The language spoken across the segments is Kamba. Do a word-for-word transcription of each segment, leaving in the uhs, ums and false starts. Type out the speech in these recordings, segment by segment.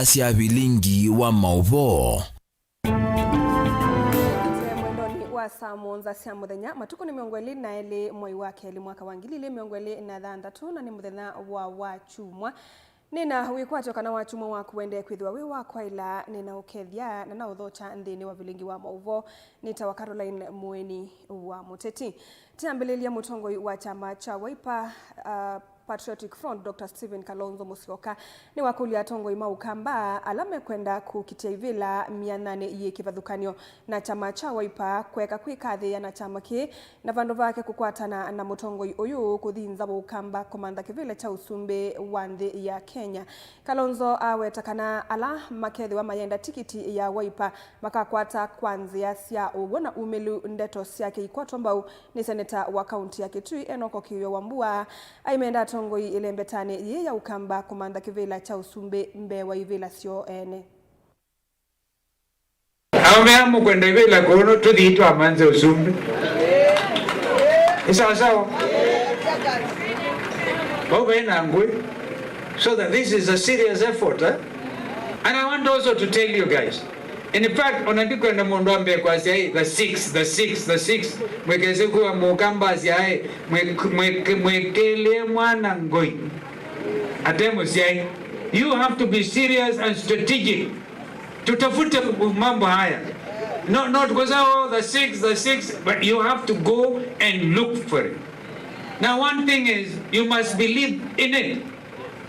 sya vilingi wa maũvoo. Mwendonĩ wa saa mũonza sya mũthenya, matukũ nĩ mĩongo ĩlĩ na elĩ mwei wa kelĩ mwaka wa ngili ilĩ mĩongo ĩlĩ na thanthatũ, na nĩ mũthenya wa wakyumwa. Nĩna wĩkwatyo kana wakyumwa waku wendee kwĩthĩwa wĩ wa kwaĩla. Nĩna ũkethya na na ũthokya nthĩnĩ wa vilingi wa maũvoo. Nĩtawa Caroline Mũeni wa Mũteti. Tĩambĩlĩlya, mũtongoi wa kyama kya Wiper, uh, Patriotic Front, Doctor Stephen Kalonzo Musyoka nĩwakũlya atongoi ma Ũkamba ala mekwenda kũkitĩa ivĩla myanyanĩ yĩ kĩvathũkany'o na kyama kya Wiper kũeka kwĩkathĩĩa na kyama kĩĩ, na vandũ vake kũkwatana na mũtongoi ũyũ kũthi nza wa Ũkamba kũmantha kĩvĩla kya ũsumbĩ wa nthĩ ya Kenya. Kalonzo aweta kana ala makethĩwa mayenda tikiti ya Wiper makakwata kwa nzĩa sya ũw'o na umĩlu ndeto syake ikwatwa mbau nĩ seneta wa kaunti ya Kitui, Enock Kĩw'ũ Wambua. Aimenda atongoi ĩlembetanĩ yĩĩ ya Ũkamba kũmantha kĩvĩla kya ũsumbĩ mbee wa ivĩla syoo ene. Amea mũkwenda ivĩla kũũ, tũthi twamanthe ũsumbĩ. Nĩ sawasawa? Vau vai na ngũĩ. So that this is a serious effort, eh? And I want also to tell you guys, in fact, ona ndikwenda mũndũ ambe kwasya, "Hey, the six, the six, the six." Mwĩkese kuwa Mũkamba asya, "Hey, mwĩkĩlĩe mwana ngũi." Ate mũsyai. You have to be serious and strategic. Tutafute mambo haya. No, not because, "Oh, the six, the six," but you have to go and look for it. Now, one thing is, you must believe in it.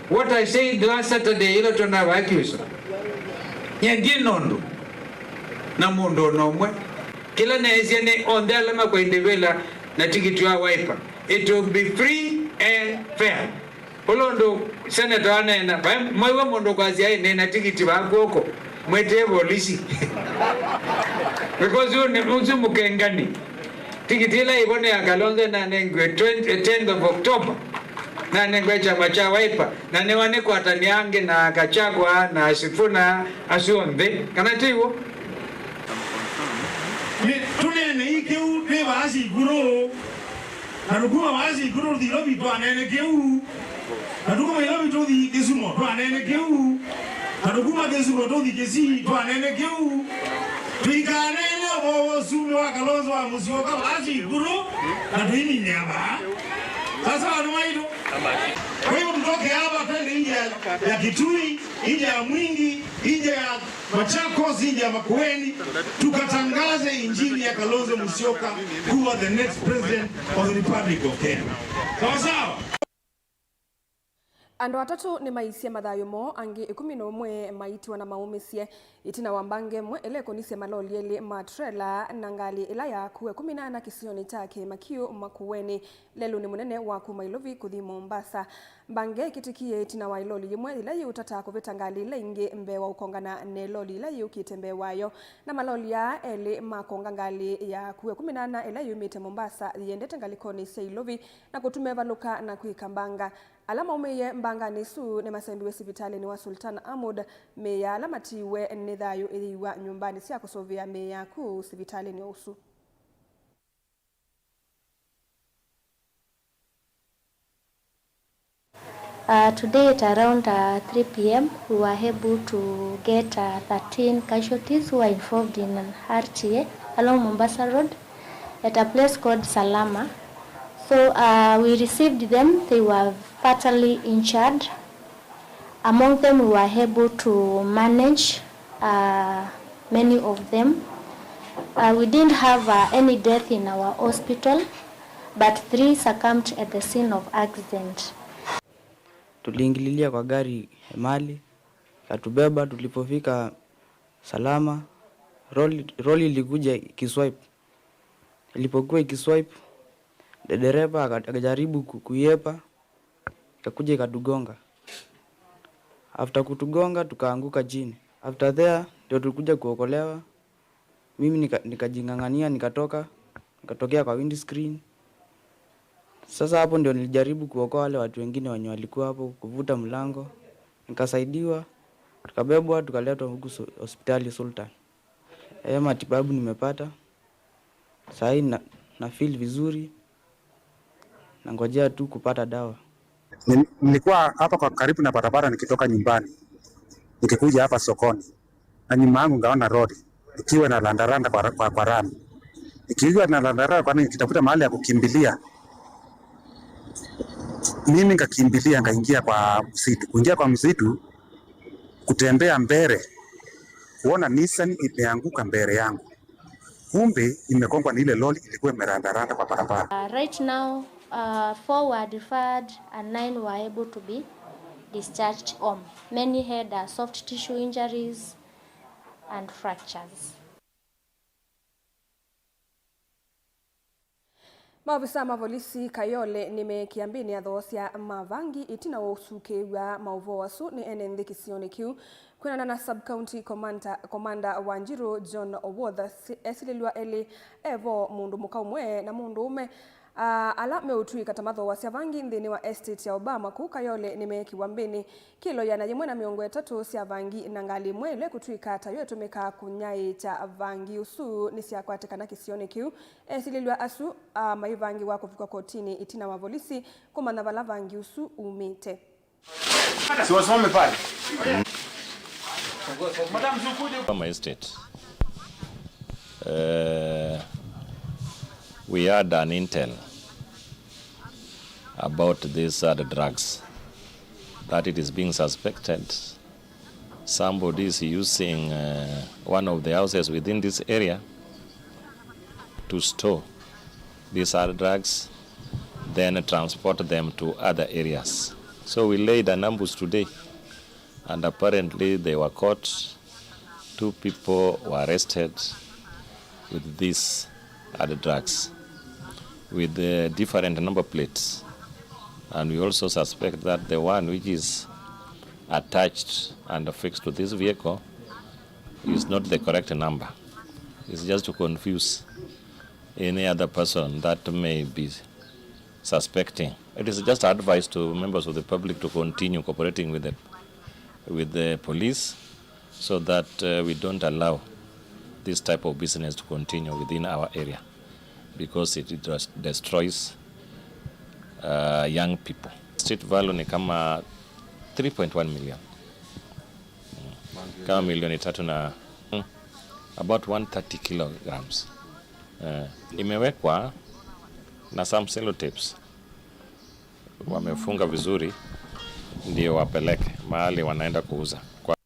What I said last Saturday, ĩla twona vakiuso. Nyendie nondu na mũndũ ona ũmwe. Kĩla neesya nĩ onthe ala makwenda ivĩla na tikiti wa Wiper. It will be free and fair. Ũla ũndũ seneta waneena, vai mwaiwa mũndũ kwasya, "Ĩ, nĩna tikiti vaa kw'oko," mwĩtĩe volisi. Because ũyũ nĩ, ũsu mũkengani. Tikiti ĩla ĩvo nĩ ya Kalonzo, nanengiwe twenty, tenth of October. Nanengwe kyama kya Wiper, na nĩwa nĩkwatanĩa angĩ na Gachagua na Sifuna, asu onthe. Kana ti w'o? Nĩ, tũneenei kĩu twĩ vaa Sikuru. Na tũkuma vaa Sikuru tũthi Ilovi twaneene kĩu. Na tũkuma Ilovi tũthi Kisumu twaneene kĩu. Na tũkuma Kisumu tũthi Kisii twaneene kĩu. Tũikaneene ũvoo wa ũsumbĩ wa Kalonzo wa Musyoka vaa Sikuru, na tũiminĩa vaa. Sasa, andũ maitũ, kwa hiyo tutoke hapa twende nje ya, ya Kitui, nje ya Mwingi, nje ya Machakos, nje ya Makueni, tukatangaze injili ya Kalonzo Musyoka kuwa the next president of the Republic of Kenya. Sawa sawa? Andũ atatũ nĩmaisye mathayũ moo, angĩ ĩkũmi na ũmwe maitiwa na maũmĩsye ĩtina wa mbange ĩmwe ĩla ĩkonisye maloli elĩ ma trela na ngalĩ ĩla yakuie ĩkũmi na ana kĩsionĩ kya Kĩĩma Kĩu Makueni lelũnĩ mũnene wa kuma Ilovi kũthi Mombasa. Mbange ĩkĩtĩkie ĩtina wa ĩloli yĩmwe yĩla yĩũtata kũvĩta ngalĩ ila ingĩ mbee wa ũkongana na ĩloli ila yĩũkĩte mbee wayo. Na maloli aa elĩ makonga ngalĩ yakuie ĩkũmi na ana ĩla yumĩte Mombasa yĩendete ngalĩkonĩ sya Ilovi na kũtuma ĩvalũka na kwĩka mbanga. Ala maumĩie mbanganĩ ĩsu nĩmasembiwe sivitalĩnĩ wa Sultan Ahmud. Mĩĩ ya ala matiiwe nĩ thayũ ĩyĩiwa nyũmbanĩ sya kũsũvĩa mĩĩ ya kũu sivitalĩnĩ ũsu. Uh, today at around uh, three p m, we were able to get uh, thirteen casualties who were involved in an R T A along Mombasa Road at a place called Salama. So uh, we received them, they were fatally injured. Among them, we were able to manage uh, many of them. Uh, we didn't have uh, any death in our hospital, but three succumbed at the scene of accident. Tuliingililia kwa gari ya mali, ikatubeba. Tulipofika Salama, lori, lori ilikuja ikiswipe. Ilipokuwa ikiswipe, de-, dereva aka-, akajaribu ku-, kuiepa, ikakuja ikatugonga. After kutugonga, tukaanguka chini. After there, ndio tulikuja kuokolewa. Mimi nika-, nikajing'ang'ania, nikatoka, nikatokea kwa windscreen. Sasa hapo ndio nilijaribu kuokoa wale watu wengine wenye walikuwa hapo, kuvuta mlango. Nikasaidiwa, tukabebwa, tukaletwa huku su-, hospitali Sultan. Eh, matibabu nimepata. Saa hii na, na feel vizuri. Nangojea tu kupata dawa. Ni-, nilikuwa hapa kwa karibu na barabara nikitoka nyumbani. nikikuja hapa sokoni, na nyuma yangu ngaona lori ikiwa na randaranda kwa, kwa, kwa rami, ikiwa na randaranda kwa, nikitafuta mahali ya kukimbilia. Mimi ngakimbilia, ngaingia kwa msitu. Kuingia kwa msitu, kutembea mbele, kuona Nissan imeanguka mbele yangu, kumbe imegongwa na ile lori ilikuwa imerandaranda kwa barabara. Uh, right now, uh, four were referred and nine were able to be discharged home. Many had, uh, soft tissue injuries and fractures. Maovisa ma volisi Kayole nĩmeekie mbĩnĩ athoosya ma vangi ĩtina wa ũsukĩĩw'a maũvoo asu nĩ ene nthĩ kĩsionĩ kĩu. Kwĩanana na Sub County Commander, Commander Wanjiru John Owoth, si-, esilĩlw'a elĩ e vo, mũndũ mũka ũmwe na mũndũũme, a, ala meũtw'ĩka ta mathoosya vangi nthĩnĩ wa estate ya Obama kũu Kayole nĩmeekĩwa mbĩnĩ. Kĩlo ĩana yĩmwe na mĩongo ĩtatũ sya vangi na ngalĩ ĩmwe ĩla ĩkũtw'ĩka ta yo ĩtũmĩkaa kũnyaĩĩkya vangi ũsu nĩsyakwatĩkana kĩsionĩ kĩu. Esilĩlw'a asu, a, maivangĩwa kũvikwa kotinĩ ĩtina wa volisi kũmanya vala vangi ũsu umĩte. Siwasimame pale. Madam, si ukuje. Kama estate, eh, we had an intel about these hard drugs, that it is being suspected somebody is using, uh, one of the houses within this area to store these hard drugs, then transport them to other areas. So we laid an ambush today, and apparently they were caught. Two people were arrested with these hard drugs with the different number plates, and we also suspect that the one which is attached and affixed to this vehicle is not the correct number. It's just to confuse any other person that may be suspecting. It is just advice to members of the public to continue cooperating with the, with the police so that, uh, we don't allow this type of business to continue within our area, because it, it des-, destroys, uh, young people. Street value ni kama three point one million. Mm. Kama milioni tatu na, mm, about one thirty kilograms. Eh, imewekwa na some sellotapes. Wamefunga vizuri, ndio wapeleke mahali wanaenda kuuza. Kwa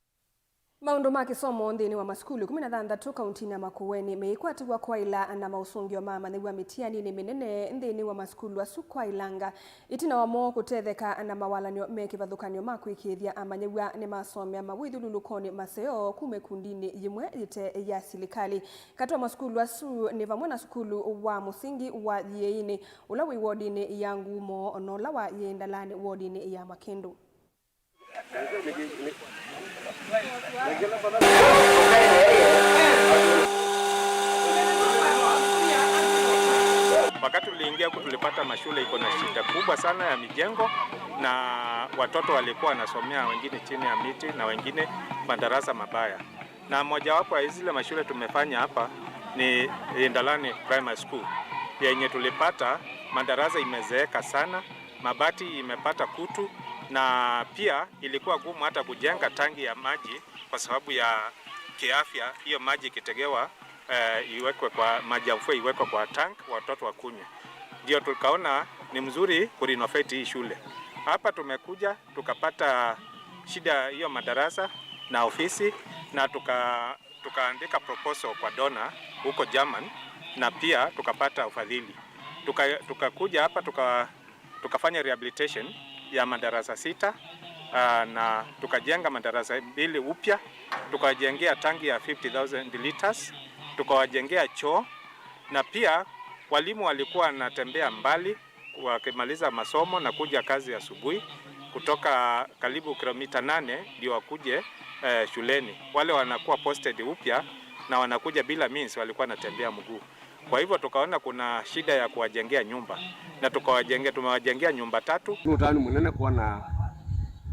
Maũndũ ma kĩsomo nthĩnĩ wa masukulu kũmi na thanthatũ kauntinĩ ya Makueni meikwatĩw'a kwaĩla na maũsũngĩo ma amanyĩw'a mĩtianinĩ mĩnene nthĩnĩ wa masukulu asu kwaĩlanga. Ĩtina wa moo kũtetheka na mawalany'o me kĩvathũkany'o ma kwĩkĩĩthya, amanyĩw'a nĩmasomea mawĩthyũlũlũkonĩ maseo kuma ĩkundinĩ yĩmwe yĩte ya silikalĩ. Katĩ wa masukulu asu nĩ vamwe na sukulu wa mũsingi wa Yiĩinĩ, ũla wĩ wodinĩ ya Ngumo, na ũla wa Yĩndalani wodinĩ ya Makĩndũ. Wakati tuliingia huku, tulipata mashule iko na shida kubwa sana ya mijengo, na watoto walikuwa wanasomea, wengine chini ya miti na wengine madarasa mabaya. Na mojawapo ya zile mashule tumefanya hapa ni Indalani Primary School, yenye tulipata madarasa imezeeka sana, mabati imepata kutu, na pia ilikuwa gumu hata kujenga tangi ya maji kwa sababu ya kiafya, hiyo maji ikitegewa, eh, iwekwe kwa, maji ya mvua iwekwe kwa tank, watoto wakunywe. Ndio tukaona ni mzuri kurenovate hii shule. Hapa tumekuja, tukapata shida hiyo madarasa na ofisi, na tuka-, tukaandika proposal kwa donor huko German, na pia tukapata ufadhili. Tuka-, tukakuja hapa, tuka-, tukafanya rehabilitation ya madarasa sita, ah, na tukajenga madarasa mbili upya, tukawajengea tangi ya fifty thousand liters, tukawajengea choo, na pia walimu walikuwa wanatembea mbali wakimaliza masomo na kuja kazi asubuhi, kutoka karibu kilomita nane ndio wakuje, eh, shuleni. Wale wanakuwa posted upya na wanakuja bila means, walikuwa wanatembea mguu. Kwa hivyo tukaona kuna shida ya kuwajengea nyumba, na tukawajengea, tumewajengea nyumba tatu. Nĩ ũtanu mũnene kwona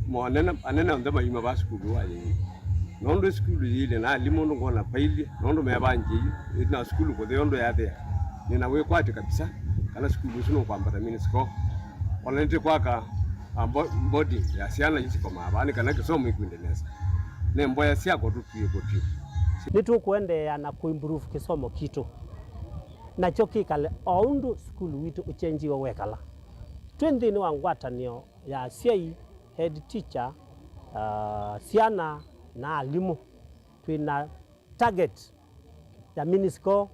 monene, anene onthe mayuma va sukulu wa Yiĩinĩ. Nũndũ sukulu yĩilye na alimũ ũndũ ngona vailyĩ, nũndũ mevangie yu, ĩtina wa sukulu kũthĩa ũndũ yathĩa. Nĩna wĩkwatyo kabisa kana sukulu ũsu nũkwambata mini score. Ona nĩtĩkwaka, a, bo-, boarding ya syana ii sikomaa vaa nĩ kana kĩsomo ikwende nesa. Nĩ mboya syakwa tũtw'ĩe kũtw'ĩka. Nĩtũkũendeea na kũimprove kĩsomo kitũ, nakyo kĩkale o ũndũ sukulu witũ ũkyenjiwe wekala. Twĩ nthĩnĩ wa ngwatanĩo ya asyai, head teacher, ah, syana na alimũ, twĩ na target ya mini score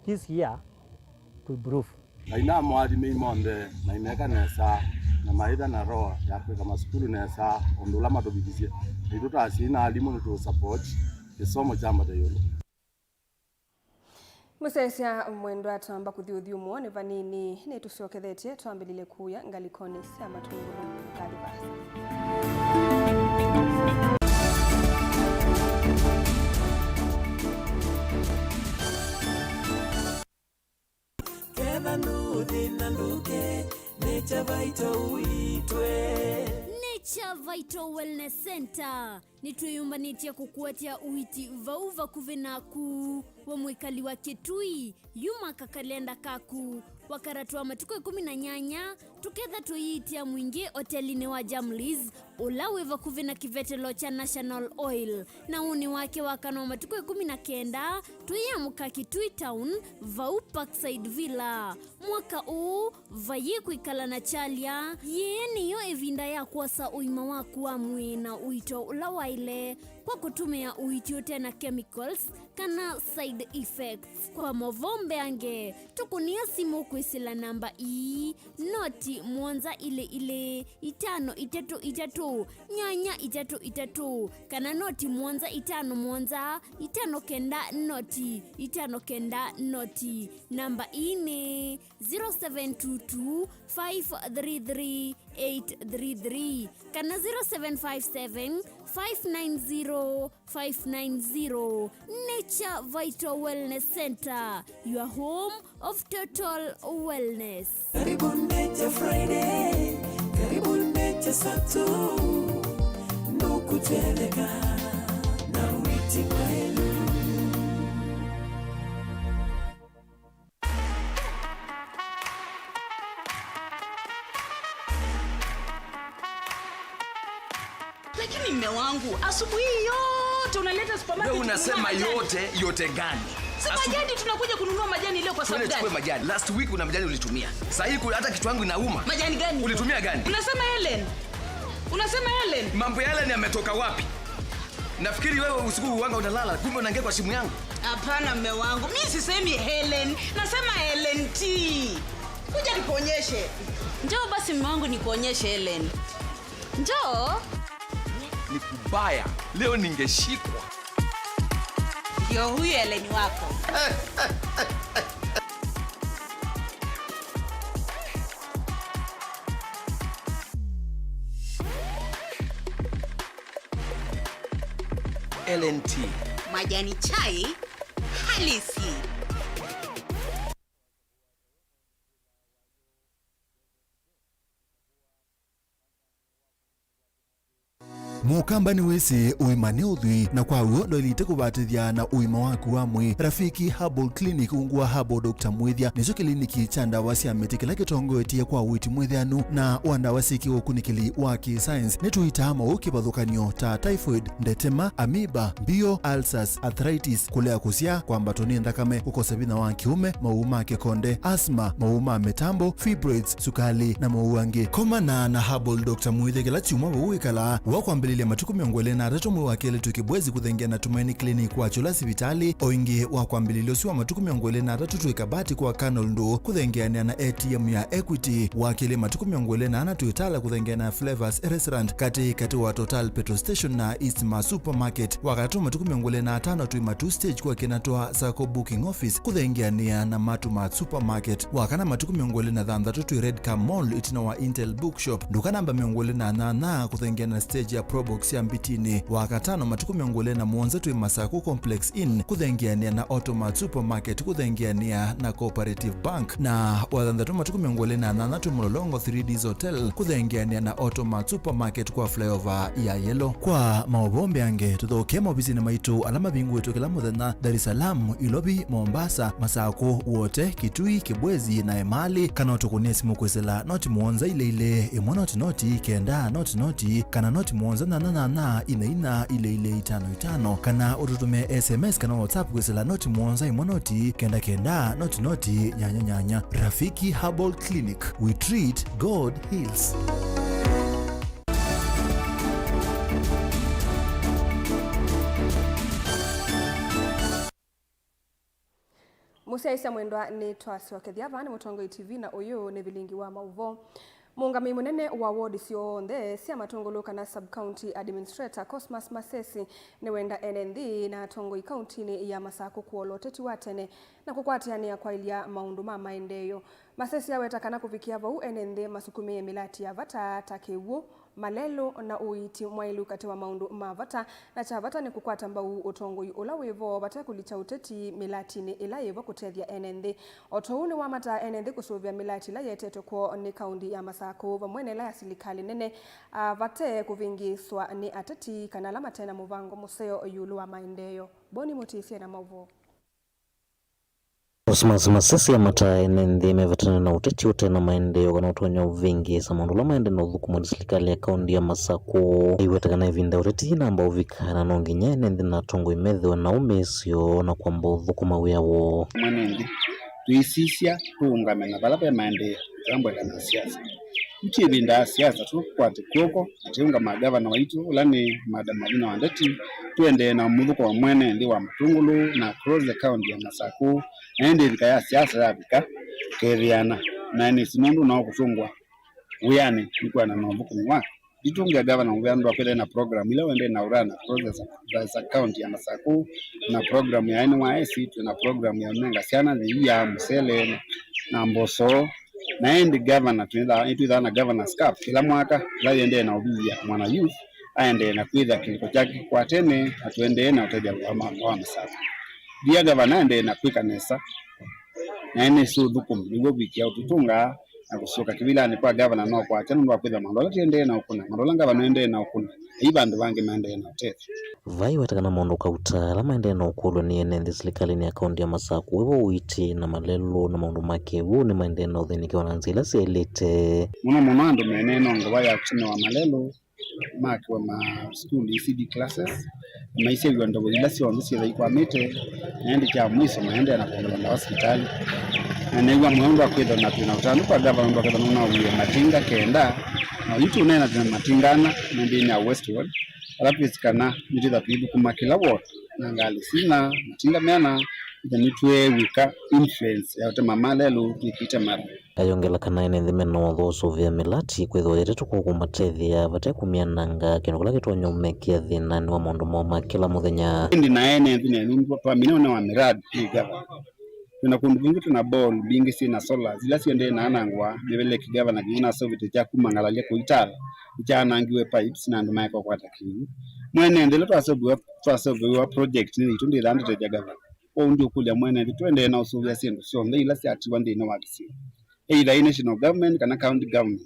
this year to improve. Ngai namũathimei monthe, na imeka nesa, na maitha na roho ya kwĩka masukulu nesa, ũndũ ũla matũvikisye. Naitũ ta asyai na alimũ nĩtũ support kĩsomo kyambate ĩũlũ. Mũsyaĩĩsya mwendwa, twamba kũthi ũthyũmũo nĩ vanini, nĩtũsyokethetye twambĩlĩlye kuya ngalĩkonĩ sya matũngũlũ. Kathi vasa. Ketha ndũthĩna ndũke, Nature Vital ũitwe. Nature Vital Wellness Center. Nĩtwĩyũmbanĩtye kũkũatya ũiiti vau vakuvĩ naku. We mwĩkali wa Kĩtui, yuma kakalenda kaku. Wakaratwa matukũ ĩkũmi na nyanya, tũketha tũiitia mwingĩ otelinĩ wa Jamlis, ũla wĩ vakuvĩ na kĩvetelo kya National Oil. Na ũnĩ wake wa kana wa matukũ ĩkũmi na kenda, tũyĩamũka Kitui Town, vau Parkside Villa. Mwaka ũũ, vayĩ kwĩkala na kyalya, yĩĩ nĩyo ĩvinda ya kwosa ũima waku wa mwĩĩ na ũito ũla waĩle kwa kũtũmĩa ũiiti ũte na chemicals kana side effects. Kwa mavombe ange, tũkũnĩa simũ kwĩsĩla namba ii, noti mũonza ilĩ ilĩ, itano itatũ itatũ, nyanya itatũ itatũ, kana noti mũonza itano mũonza, itano kenda noti, itano kenda noti. Namba ii nĩ zero seven two two, five three three, eight three three kana zero seven five seven, five nine zero, five nine zero. Nature Vital Wellness Center, your home of total wellness. Karibu Nature Friday, karibu Nature Saturday, nũkũtweleka na wĩti mwaĩlu. Lakini mme wangu, asubuhi hii yote unaleta supermarket kununua majani. Wewe unasema yote, yote gani? Si majani tunakuja kununua majani leo kwa sababu gani? Twende chukue majani. Last week una majani ulitumia. Saa hii ku-, hata kichwa yangu inauma. Majani gani? Ulitumia gani? Unasema Helen. Unasema Helen. Mambo ya Helen yametoka wapi? Nafikiri wewe usiku huanga unalala, kumbe unaingia kwa simu yangu. Hapana, mme wangu. Mi sisemi Helen. Nasema Helen T. Kuja nikuonyeshe. Njoo basi, mme wangu, nikuonyeshe Helen. Njoo. Ni kubaya. Leo ningeshikwa. Ndio huyu Helen wako. Helen T. Majani chai halisi. Mũkamba nĩwĩsĩ ũima nĩ ũthwii, na kwa w'o ndwaĩlĩte kũvatĩthya na ũima waku wa mwĩĩ. Rafiki Herbal Clinic ungu wa Herbal Doctor Mwĩthya nĩkyo kĩliniki kya ndawa sya mĩtĩ kĩla kĩtongoetye kwa ũiiti mwĩthĩanu na wa ndawa syĩ kĩũkunĩkĩli wa kĩ-science. Nĩtũitaa maũũ kĩvathũkany'o ta typhoid, ndetema, amoeba, mbio, ulcers, arthritis, kũlea kũsyaa, kwambatwa nĩ nthakame, kũkosa vinya wa kĩũme, maũũ ma kĩkonde, asthma, maũũ ma mĩtambo, fibroids, sukali, na maũũ angĩ. Komana na Herbal Doctor Mwĩthya kĩla kyumwa vau wĩkalaa. Wa kwambĩlĩlya matukũ mĩongo ĩlĩ na atatũ mwei wa kelĩ twĩ Kibwezi kũthengeana na Tumaini Clinic wa Kyũla sivitalĩ. O ĩngĩ wa kwambĩlĩlya ũsu wa matukũ mĩongo ĩlĩ na atatũ twĩ Kabati kwa Colonel Ndũ kũthengeanĩa na A T M ya Equity. Wa kelĩ matukũ mĩongo ĩlĩ na ana twĩ Tala kũthengeana na Flavors Restaurant katĩ katĩ wa Total Petrol Station na East Mara Supermarket. Wa katatũ matukũ mĩongo ĩlĩ na atano twĩ Matuu Stage kwa Kinatwa Sacco Booking Office kũthengeanĩa na Matuu Mart Supermarket. Wa kana matukũ mĩongo ĩlĩ na thanthatũ twĩ Red Car Mall ĩtina wa Intel Bookshop, nduka namba mĩongo ĩlĩ na nyanya kũthengeana na stage ya Probox ya Mbitini. Wa katano matukũ mĩongo ĩlĩ na mũonza twĩ Masako Complex Inn kũthengeanĩa na Automart Supermarket kũthengeanĩa na Cooperative Bank. Na wa thanthatũ matukũ mĩongo ĩlĩ na nyanya twĩ Mlolongo three Ds Hotel kũthengeanĩa na Automart Supermarket kwa flyover ya Yellow. Kwa maũvoo mbeange, tũthokee maovisinĩ maitũ ala mavingũĩtwe kĩla mũthenya, Dar es Salaam, Ilovi, Mombasa, Masako, Wote, Kitui, Kibwezi, na Emali, kana ũtũkũnĩe simũ kwĩsĩla noti mũonza ilĩ ilĩ, ĩmwe noti noti, kenda noti noti, kana noti mũonza nyanya nyanya ina ina ile ile itano itano, kana ũtũtũme S M S kana WhatsApp kwĩsĩla noti mũonza ĩmwe noti kenda kenda noti noti nyanya nyanya. Rafiki Herbal Clinic, we treat, God heals. Mũsyaĩĩsya mwendwa, nĩtwasyokethya. Vaa nĩ Mũtongoi T V na ũyũ nĩ vilingi wa maũvoo. Mũũngamĩi mũnene wa ward syonthe sya Matũngũlũ kana sub-county administrator, Cosmas Masesi, nĩwenda ene nthĩ na atongoi kauntinĩ ya Masakũ kũola ũteti wa tene na kũkwatĩanĩa kwaĩlya maũndũ ma maendeeo. Masesi aweta kana kũvikĩa vau, ene nthĩ masukumĩe mĩlati ya vata ta kĩw'ũ, malelũ na ũiiti mwaĩlu katĩ wa maũndũ ma vata, na kya vata nĩ kũkwata mbau ũtongoi ũla wĩ vo vate kũlikya ũteti mĩlatinĩ ĩla yĩ vo kũtethya ene nthĩ. O ta ũu nĩwamataa ene nthĩ kũsũvĩa mĩlati ĩla yetetwe kwoo nĩ kaunti ya Masakũ vamwe na ĩla ya silikalĩ nene, a, vate kũvĩngĩĩswa nĩ ateti kana ala mate na mũvango mũseo ĩũlũ wa maendeeo. Boni Mũtĩsye na maũvoo. Cosmas Masesi amataa ene nthĩ mevetane na ũteti ũte na maendeeo kana ũtonya ũvĩngĩĩsa maũndũ ala maendee na ũthũkũmwa nĩ silikalĩ ya kaunti ya Masakũ. Aiweta kana ĩvinda ya ũteti yĩnamba ũvika na no nginya ene nthĩ na atongoi methĩwe na ũmĩĩsyo na kwamba ũthũkũma wĩa woo. Mwene nthĩ, twĩsisya tũũngame na vala ve maendeeo, tũtambũe kana siasa. Ĩtu ĩvinda ya siasa, tũkwate kw'oko, na tũũngama ngavana waitũ, ũla nĩ Madam Wavinya Wandeti, tũendee na mũthũko wa mwene nthĩ wa Matũngũlũ na across the county ya Masakũ, na ĩndĩ ĩvika ya siasa yavika, tũkethĩana, na nĩsĩ mũndũ no kũtũngwa wĩanĩ nĩkwĩana na ũthũkũmi wake. Nditũngĩa ngavana mũvea nũndũ wa kwĩthĩa na program ila ũendee na ũrana across the, the county ya Masakũ, na program ya N Y S, twĩ na program ya ũnenga syana yĩia, mũsele, na, na mboso. Na ĩndĩ ngavana, twĩthaa, nĩtwĩthaa na Governor's Cup kĩla mwaka, ĩla yĩendee na ũvithya mwana youth, aendee na kwĩthĩa kĩlĩko kyake kwa tene, na tũendee na ũtethya wa ma-, wa Masakũ. Ndia ngavana aendee na kwĩka nesa, na ene sĩ ũthũkũmi, nĩw'o vikĩa ũtũtũngaa, na kũsyoka kĩvĩlanĩ kwa ngavana no kwakya nũndũ wa kwĩthĩa maũndũ ala tũendee na ũkũna, maũndũ ala ngavana ũendee na ũkũna, ai vandũ vangĩ maendee na ũtethyo. Vaiweta kana maũndũ kauta ala maendee na ũkũlw'a nĩ ene nthĩ silikalĩnĩ ya kaunti ya Masakũ, wĩvo ũiiti na malelũ na maũndũ ma kĩw'ũ nĩmaendee na ũthĩnĩkĩwa na nzĩa ila syaĩlĩte. Mũno mũno andũ mene no ngewa ya kũtũmĩwa malelũ, makĩwe ma school E C D classes, na maisyaĩw'a ndovo ila syonthe syĩtha ikwamĩte, na ĩndĩ kya mwiso maendee na kũngela ndawa sivitalĩ. Na nĩw'a mũyo nũndũ wa kwĩthwa na twĩ na ũtanu kwa ngavana nũndũ wa kwĩthwa nũnawie matinga kenda, na yu tũneena twĩ na matinga ana me nthĩnĩ ya Westward, ala twĩsĩ kana nĩtwĩtha tũithũkũma kĩla ward na ngalĩ sina matinga meana, ĩtha nĩtweew'ĩka influence ya ũtema malelũ twĩkĩte mara. Ayongela kana ene nthĩ mena watho wa ũsũvĩa mĩlati kwĩthĩwa yetetwe kwoo kũmatethya vate kũmyananga, kĩndũ kĩla kĩtonya ũmekĩa thĩnanĩ wa maũndũ moo ma kĩla mũthenya. Ĩndĩ na ene nthĩ nenyu twamina ũnene wa mĩradi ĩ ngavana. Twĩ na kũndũ kwingĩ twĩ na ball mbingĩ syĩ na solar, ila siendee na anangwa mĩveleki ngavana kĩu nasovete kya kuma Ngalalia kũitala, nĩkyaanangiwe pipes na andũ maeka ũkwata kĩw'ũ. Mwene nthĩ ĩla twaseũvĩwa, twaseũvĩwa project nĩ yitũ ndĩthandĩte ya ngavana. Kwoou ndiũkũlya mwene nthĩ tũendee na ũsũvĩa syĩndũ syonthe ila syatiwa nthĩnĩ wa kĩsio, either ĩ national government kana county government,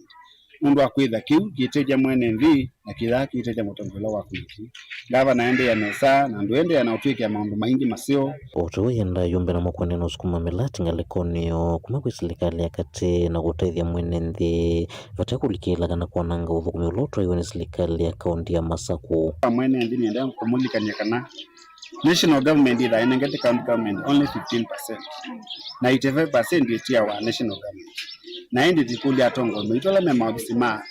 nũndũ wa kwĩtha kĩu kĩitethya mwene nthĩ na kĩthaa kĩitethya mũtongoi ũla wakuĩte. Ngavana endeea nesa na andũ endeea na ũtwĩkĩa maũndũ maingĩ maseo. O ta ũu yenda yũmbe namo kũendeea na ũsukuma mĩlati ngalĩkonĩ yoo kuma kwĩ silikalĩ ya katĩ na kũtethya mwene nthĩ vate kũlikĩla kana kwananga ũthũkũmi ũla ũtwaiwe nĩ silikalĩ ya kaunti ya Masakũ. Kwa mwene nthĩ nĩenda kũmũlikany'a kana national government ĩthaa ĩnengete county government only fifteen percent, na eighty-five percent ĩtiawa national government. Na ĩndĩ tũikũlya atongoi maitũ ala me maovisi ma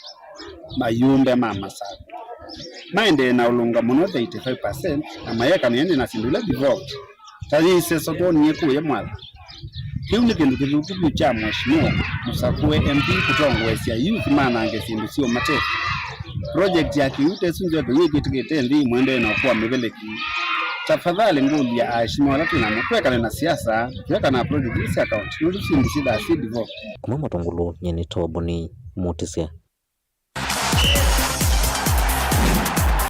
mayũmbe ma Masakũ maendee na ũlũnga mũno the eighty-five percent, na mayeka nĩende na syĩndũ ila developed. Ta yĩ iseso twonie kũya Mwala. Kĩu nĩ kĩndũ kĩthũku vyũ kya Mheshimiwa Mũsakũe M P kũtongoesya youth manange syĩndũ syĩũmatethya. Project ya kĩu ta ĩsu nzeo yĩkĩtĩkĩte nthĩ mwendee na ũkũa mĩveleki. Tafadhali ngũlya aheshimiwa ala twĩ namo twekane na siasa, twekana na project ila sya county, nũndũ syĩndũ syĩthaa syĩ developed. Kuma Matũngũlũ, nyie nĩ Toboni Mũtĩsya.